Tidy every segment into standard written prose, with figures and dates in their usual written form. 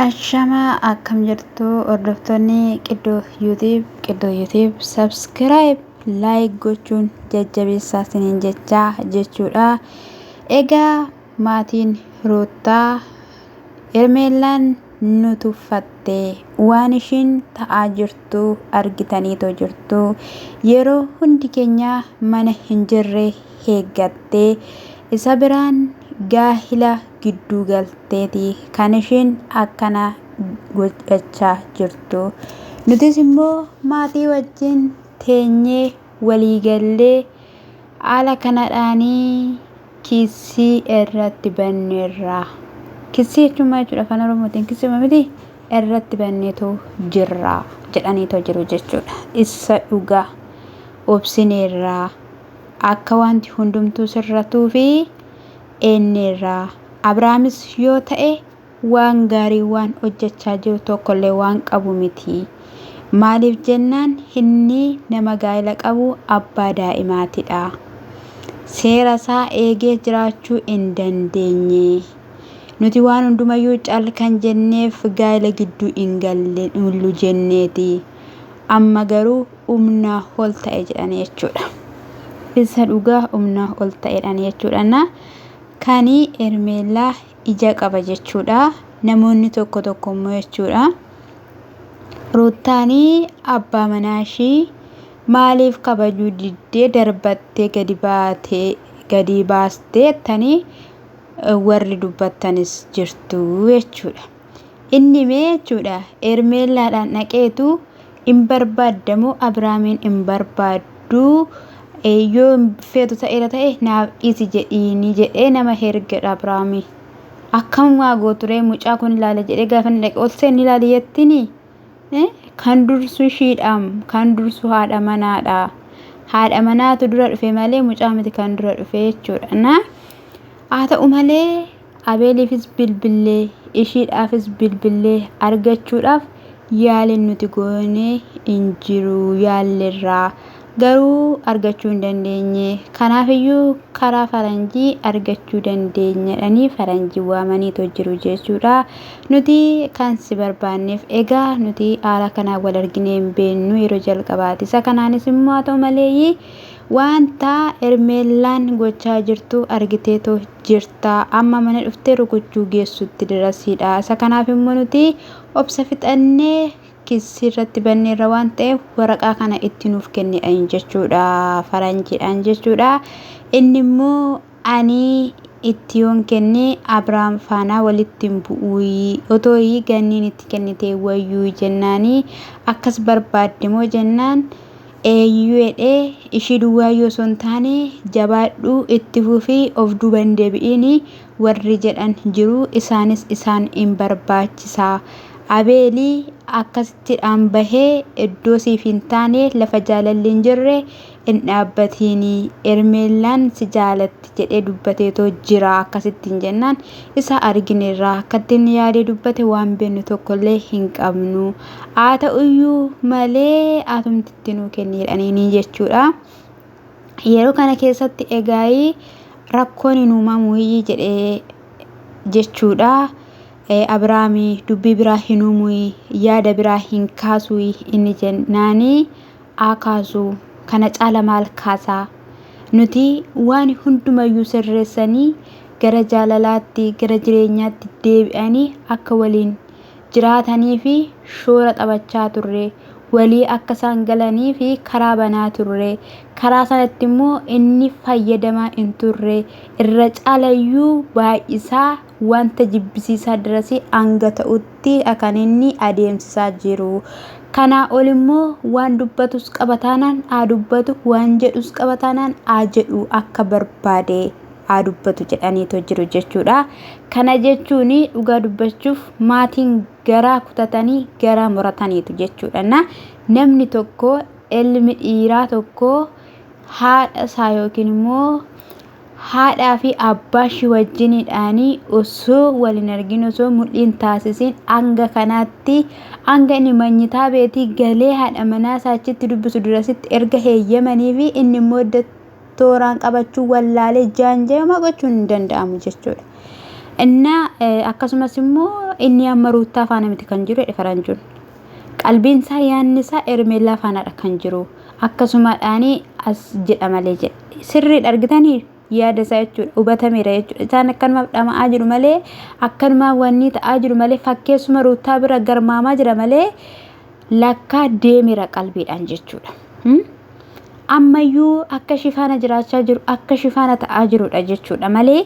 Ashamaa akkam jirtu hordoftoonni Qiddoo YouTube, Qiddoo YouTube subscribe like gochuun jajjabeessaa isiniin jechaa jechuudha. Egaa maatiin Ruuttaa Hermeellaan nu tuffatte, waan ishiin ta'aa jirtu argitaniitoo jirtu. Yeroo hundi keenya mana hin jirre heeggattee isa biraan gaahila gidduu galteeti kan ishiin akkana godhachaa jirtu. Nutis immoo maatii wajjin teenyee walii gallee haala kanadhaanii kissii irratti banneerra. Kissii jechuun maal jechuudha afaan Oromootiin kissii miti irratti banneetoo jirra jedhaniitoo jiru jechuudha. Isa dhugaa obsineerra akka wanti hundumtuu sirratuu fi eenneerra. Abrahaamis yoo ta'e waan gaarii waan hojjechaa jiru tokkollee waan qabu miti. Maaliif jennaan inni nama gaa'ela qabu abbaa daa'imaatidha. Seera isaa eegee jiraachuu hin dandeenye. Nuti waan hundumayyuu cal kan jenneef gaa'ela gidduu hin gallu jenneeti. Amma garuu humnaa ol ta'e jedhan jechuudha. Isa dhugaa humnaa ol ta'edhaan jechuudha. Na kani Hermeellaa ija qaba jechuudha. Namoonni tokko tokko immoo jechuudha. Ruuttaanii abbaa manaa ishii maaliif kabajuu diddee darbattee gadi baatee gadi baastee jettanii warri dubbattanis jirtu jechuudha. Inni mee jechuudha Hermeellaadhaan dhaqeetu hin barbaaddamoo Abiraamiin hin barbaaddu yoo feetu ta'eera ta'e naaf dhiisi jedhiini jedhee nama hergedha Abiraamii. Akkamumaa gooturee mucaa kun ilaala jedhee gaafa inni dhaqe ol seenni ilaali jettini. Kan dursu ishiidhaam kan dursu haadha manaadha. Haadha manaatu dura dhufe malee mucaa miti kan dura dhufe jechuudha. Na haa ta'u malee Abeeliifis bilbillee, ishiidhaafis bilbillee argachuudhaaf yaaliin nuti goone hin jiru, yaalleerra. Garuu argachuu hin dandeenye. Kanaafiyyuu karaa faranjii argachuu dandeenya jedhanii faranjii waamaniitoo jiru jechuudha. Nuti kan si barbaanneef egaa nuti haala kanaan wal arginee hin beeknu yeroo jalqabaati. Isa kanaanis immoo haa ta'u maleeyyii wanta Hermeellaan gochaa jirtu argiteetoo jirta. Amma mana dhuftee rukuchuu geessutti dirasiidha. Isa kanaaf immoo nuti obsa fixannee kissii irratti banneerra waan ta'eef waraqaa kana itti nuuf kennidhaan jechuudha. Faranjiidhaan jechuudha. Inni immoo ani itti yoon kenne Abiraam faanaa walitti hin bu'uuyi. Otoo ganniin itti kennitee wayyuu jennaanii akkas barbaadde moo jennaan Eeyyuu jedhee ishii duwwaayyuu osoo hin taane jabaadhu itti fufi of duuba hin deebi'iini warri jedhan jiru isaanis isaan hin barbaachisa. Abeeli akkasittidhaan bahee iddoo siif hin taane lafa jaalalli hin jirre hin dhaabbatiini Hermeellaan si jaalatti jedhee dubbateetoo jira akkasittiin jennaan isa argineerra akkatti inni yaadee dubbate waan beeknu tokkollee hin qabnu. Haa ta'uyyuu malee atumti itti nuu kenni jedhaniini jechuudha. Yeroo kana keessatti egaa rakkoon hin uumamu jedhee jechuudha. Abiraami dubbii biraa hin uumu, yaada biraa hin kaasu inni jennaani haa kaasu. Kana caala maal kaasaa? Nuti waan hundumayyuu sirreessanii gara jaalalaatti, gara jireenyaatti deebi'anii akka waliin jiraataniifi shoora taphachaa turre. Walii akka isaan galaniifi karaa banaa turre. Karaa sanatti immoo inni fayyadamaa hin turre. Irra caalayyuu baay'isaa wanta jibbisiisaa dirasii hanga ta'utti kan inni adeemsisaa jiru. Kanaa ol immoo waan dubbatus qaba taanaan haa dubbatu, waan jedhus qaba taanaan haa jedhu akka barbaade. Haa dubbatu jedhaniitoo jiru jechuudha. Kana jechuun dhugaa dubbachuuf maatiin garaa kutatanii garaa murataniitu jechuudha. Na namni tokko ilmi dhiiraa tokko haadha isaa yookiin immoo haadhaa fi abbaa ishii wajjiniidhaanii osoo wal hin argin osoo mul'ii hin taasisiin hanga kanaatti hanga inni manyitaa beetii galee haadha manaa isaa achitti dubbisu durasitti erga heeyyamanii fi inni immoo tooraan qabachuu wallaalee jaanja'ee homaa gochuun hin danda'amu jechuudha. Innaa akkasumas immoo inni amma Ruuttaa faana miti kan jiru jedhe faranjuun. Qalbiin isaa yaadni isaa Hermeellaa faanadha kan jiru. Akkasumadhaanii as jedha malee jedhe. Sirriidha argitanii yaada isaa jechuudha. Hubatameera jechuudha. Isaan akkanumaaf dhama'aa jiru malee akkanumaaf wanni ta'aa jiru malee fakkeessuma Ruuttaa bira garmaamaa jira malee lakkaa deemeera qalbiidhaan jechuudha. Ammayyuu akka ishii faana jiraachaa jiru akka ishii faana ta'aa jirudha jechuudha malee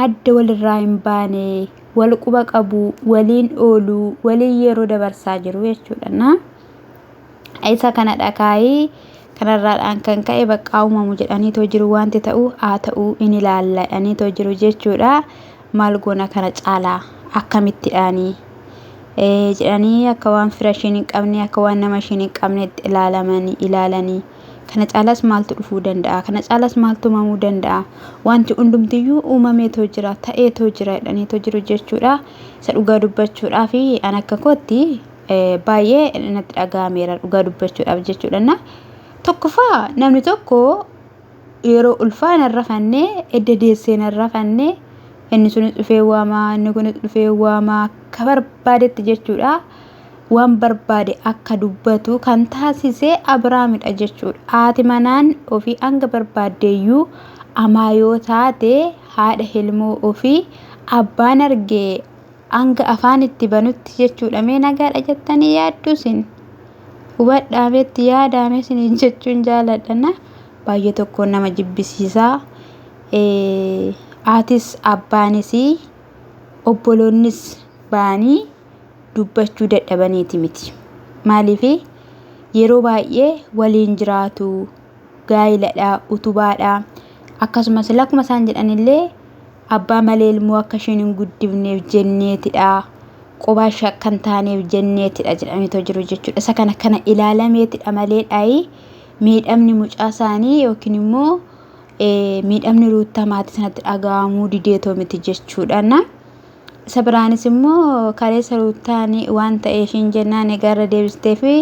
adda walirraa hin baane wal quba qabu waliin oolu waliin yeroo dabarsaa jiru jechuudha. Na isa kana dhakaayii kanarraadhaan kan ka'e bakka uumamu jedhaniitoo jiru wanti ta'u haa ta'u in ilaalla jedhaniitoo jiru jechuudha. Maal goona kana caalaa akkamittidhaanii jedhanii akka waan fira ishiin hin qabne akka waan nama ishiin hin qabnetti ilaalamanii ilaalanii kana caalaas maaltu dhufuu danda'a kana caalaas maaltu uumamuu danda'a wanti hundumtiyyuu uumameetoo jira ta'eetoo jira jedhaniitoo jiru jechuudha. Isa dhugaa dubbachuudhaa fi an akka kootti baay'ee natti dhaga'ameera dhugaa dubbachuudhaaf jechuudha. Tokkoffaa namni tokko yeroo ulfaa hin rafannee edda deessee hin rafannee inni sunis dhufee waamaa inni kunis dhufee waamaa akka barbaadetti jechuudha. Waan barbaade akka dubbatu kan taasise Abiraamidha jechuudha. Haati manaan ofii hanga barbaaddeeyyuu amaa yoo taate haadha ilmoo ofii abbaan argee hanga afaan itti banutti jechuudha. Mee nagaadha jettanii yaaddu isin? Hubadhaameetti yaadaame isin jechuun jaaladha. Baay'ee tokko nama jibbisiisaa. Haatis abbaanis obboloonnis ba'anii dubbachuu dadhabaniiti miti. Maaliif yeroo baay'ee waliin jiraatu gaa'iladha utubaadha akkasumas lakkuma isaan jedhanillee abbaa malee ilmoo akka isheen hin guddifneef jenneetidha. Qobaa ishee akka hin taaneef jenneetidha jedhameetoo jiru jechuudha. Isa kana kana ilaalameetidha malee dhaayi miidhamni mucaa isaanii yookiin immoo miidhamni Ruuttaa maatii sanatti dhaga'amuu dideetoo miti jechuudha. Isa biraanis immoo kaleessa Ruuttaan waan ta'e ishiin jennaan egaa irra deebistee fi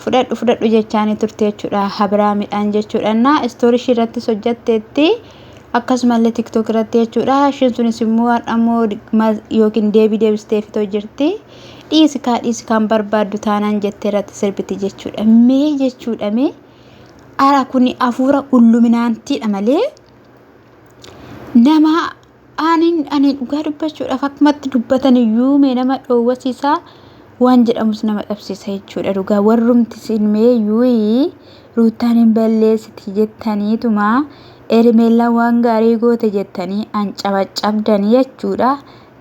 fudhadhu fudhadhu jechaanii turte jechuudha. Abiraamidhaan jechuudha. Istoorii ishii irrattis hojjetteetti akkasumallee tiktook irratti jechuudha. Ishiin sunis immoo har'a immoo yookiin deebii deebisteefitoo jirti. Dhiisi kaa dhiisi kan barbaaddu taanaan jettee irratti sirbiti jechuudha. Mee jechuudha mee ara kuni hafuura ulluminaantiidha malee nama ani ani dhugaa dubbachuudhaaf akkumatti dubbatan iyyuu mee nama dhoowwasiisaa waan jedhamus nama dhabsiisa jechuudha. Dhugaa warrumti isin meeyyuu Ruuttaan hin balleessiti jettaniituma Hermeellaan waan gaarii goote jettanii an cabaccabdanii jechuudha.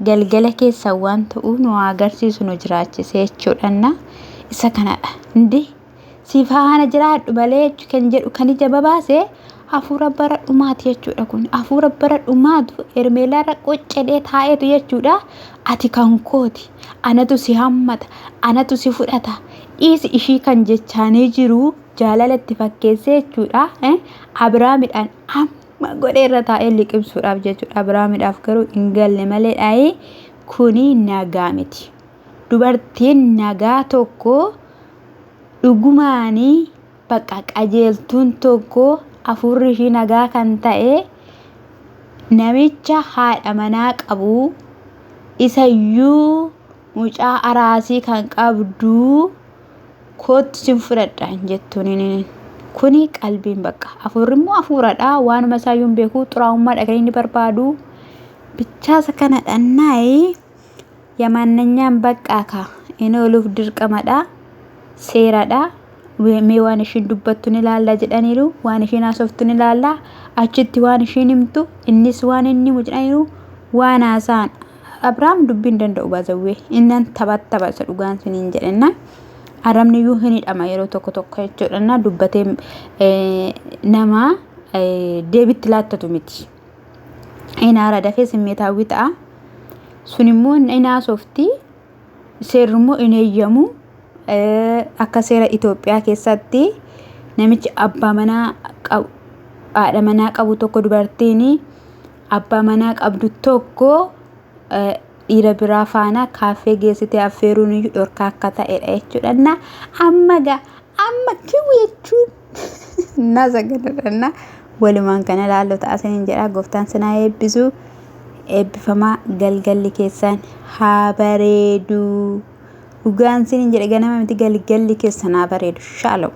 Galgala keessan waan ta'uu nu agarsiisu nu jiraachise jechuudha. Isa kanadha. Indi si faana jiraadhu malee kan jedhu kan ija babaase hafuura bara dhumaati jechuudha kun. Hafuura bara dhumaatu Hermeellaarra qoccedhee taa'eetu jechuudha. Ati kan kooti. Anatu si hammata. Anatu si fudhata. Dhiisi ishii kan jechaanii jiru jaalala itti fakkeessee jechuudha. Abiraamidhaan amma godhee irra taa'ee liqimsuudhaaf jechuudha. Abiraamidhaaf garuu hin galle malee dhaayee kuni nagaa miti. Dubartiin nagaa tokko dhugumaanii bakka qajeeltuun tokko hafuurri ishii nagaa kan ta'e namicha haadha manaa qabu isayyuu mucaa araasii kan qabdu kootti sin fudhadha hin jettuun. Kuni qalbiin bakka hafuurri immoo hafuuradha waanuma isaayyuu hin beeku xuraa'ummaadha kan inni barbaadu. Bichaasa kana dhannaayi yamaannanyaan baqqaa ka inni ooluuf dirqamadha seeradha. Mee waan ishiin dubbattu ni ilaalla jedhaniiru waan ishiin haasoftu ni ilaalla achitti waan ishiin himtu innis waan inni himu jedhaniiru waan haasa'an Abiraam dubbii hin danda'u baazawwee innan taphattaba isa dhugaan siniin jedhenna arrabni iyyuu hin hidhama yeroo tokko tokko jechuudha na dubbatee nama deebitti laattatu miti. Inaara dafee simmeetaawwii ta'a. Sun immoo in haasofti seerri immoo hin eeyyamu. Akka seera Itoophiyaa keessatti namichi abbaa manaa qabu haadha manaa qabu tokko dubartiin abbaa manaa qabdu tokko dhiira biraa faana kaaffee geessitee affeeruun iyyuu dhorkaa akka ta'edha jechuudha. Na amma gaa amma kiw jechuun na sagadadha. Walumaan kana ilaallu ta'a isiniin jedha gooftaan sinaa eebbisu. Eebbifamaa, galgalli keessan haa bareedu. Dhugaan isiniin jedhe, ganama miti, galgalli keessan haa bareedu. Shaalom.